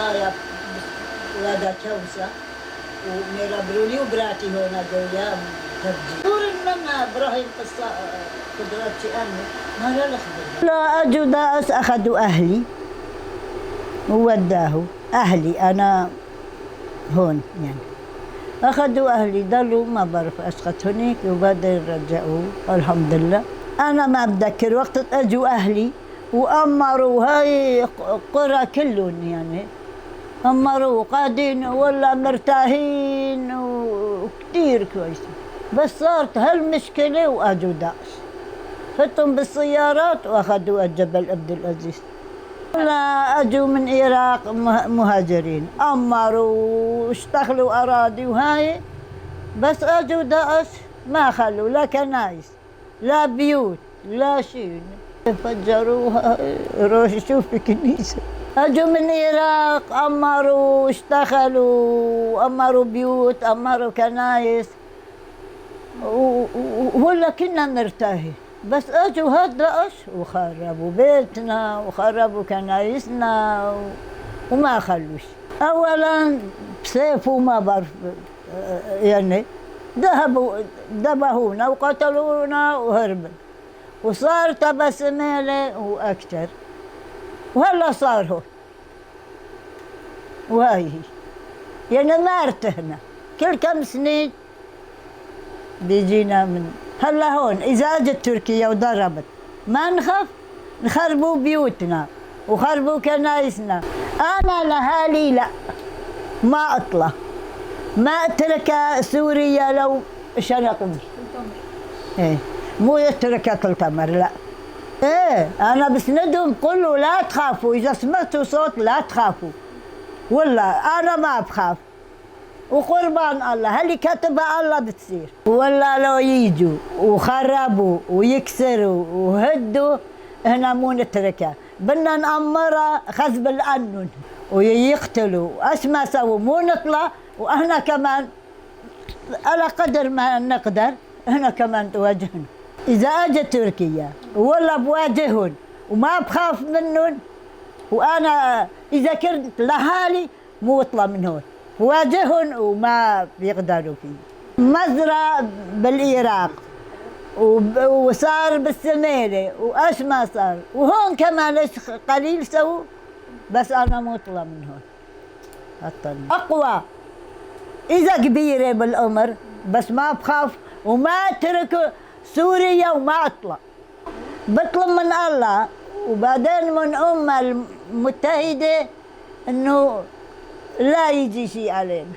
يا ولادا كوسة وميرا برولي وبراتي هون جويا تبجي نور من ابراهيم قصة قدرات أنه ما لا أجوا داعش أخذوا أهلي ووداه أهلي أنا هون يعني أخذوا أهلي ضلوا ما بعرف أسقط هنيك وبعدين رجعوا الحمد لله. أنا ما بتذكر وقت أجوا أهلي وأمروا هاي قرى كلهم يعني أمروا قاعدين ولا مرتاحين وكثير كويس، بس صارت هالمشكلة وأجوا داعش فتهم بالسيارات وأخذوا الجبل عبد العزيز. لا أجوا من العراق مهاجرين أمروا واشتغلوا أراضي وهاي، بس أجوا داعش ما خلوا لا كنايس لا بيوت لا شيء، فجروها. روح شوف كنيسة. أجوا من العراق أمروا اشتغلوا أمروا بيوت أمروا كنايس ولا كنا مرتاحين، بس اجوا هاد داعش وخربوا بيتنا وخربوا كنايسنا وما خلوش. اولا بسيف وما بعرف يعني ذهبوا ذبحونا وقتلونا وهربوا، وصار تبع سمالة واكثر، وهلا صار هون وهاي هي يعني ما ارتحنا. كل كم سنين بيجينا من هلا هون. إذا أجت تركيا وضربت ما نخاف، نخربوا بيوتنا وخربوا كنايسنا. أنا لهالي لا ما أطلع، ما أترك سوريا لو شنقني. إيه مو أترك تمر لا. إيه أنا بسندهم بقول لا تخافوا، إذا سمعتوا صوت لا تخافوا، ولا أنا ما بخاف وقربان الله هل كاتبها الله بتصير. ولا لو يجوا وخربوا ويكسروا وهدوا هنا مو نتركها، بدنا نأمرها خزب الأنن ويقتلوا اش ما سووا مو نطلع. واحنا كمان على قدر ما نقدر هنا كمان تواجهنا. إذا أجت تركيا ولا بواجههم وما بخاف منهم، وأنا إذا كنت لحالي مو اطلع من هون، واجههم وما بيقدروا فيه. مزرعة بالعراق وصار بالسميلة وإيش ما صار، وهون كمان إيش قليل سووا، بس أنا مو طلع من هون. أقوى إذا كبيرة بالأمر، بس ما بخاف وما أترك سوريا وما أطلع. بطلب من الله وبعدين من أمة المتحدة إنه لا يجي شيء علينا.